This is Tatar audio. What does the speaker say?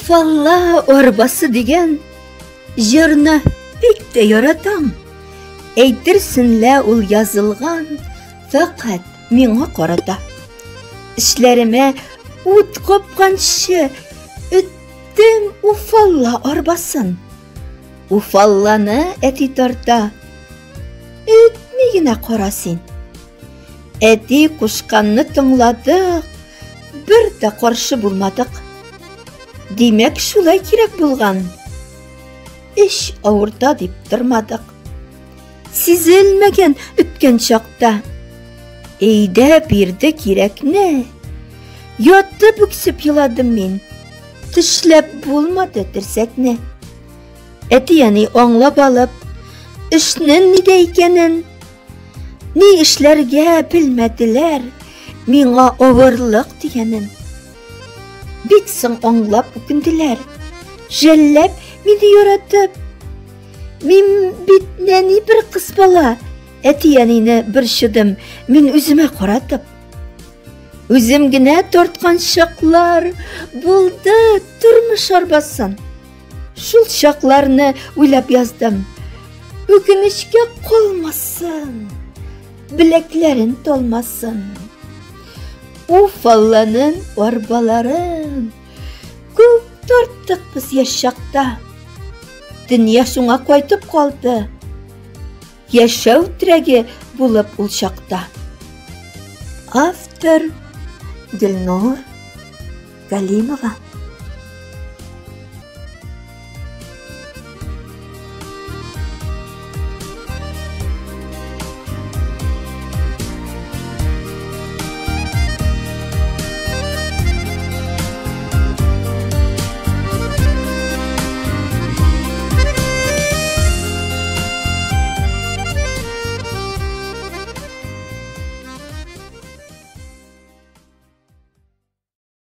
Уфалла арбасы дигән җырны бик тә яратам. Әйтерсен лә ул язылган фәкать миңа карата. Эшләремә ут капканчы өттем Уфалла арбасын. Уфалланы әти тарта. Өтми генә кара син. Әти кушканны тыңладык, бер дә каршы булмадык. Димәк, шулай кирәк булган. Эш авырта дип тормадык. Сизелмәгән үткән чакта. Әйдә бирде кирәкне. Ятып үксеп еладым мин. Тешләп булмады терсәкне. Әти-әни аңлап алып, эшнең нидә икәнен, ни эшләргә белмәделәр, миңа авырлык дигәнен. Бик соң аңлап үкенделәр. Жәлләп, мине яратып. Мин бит нәни бер кыз бала. Әти-әнине борчыдым, мин үземә каратып. Үзем генә тарткан чаклар булды тормыш арбасын. Шул чакларны уйлап яздым. Үкенечкә калмасын, беләкләрен талмасын. Уф, Алланың арбаларын күп тарттык без яшь чакта. Дөнья шуңа кайтып калды. Яшәү терәге булып ул чакта. Автор Гөлнур Галимова.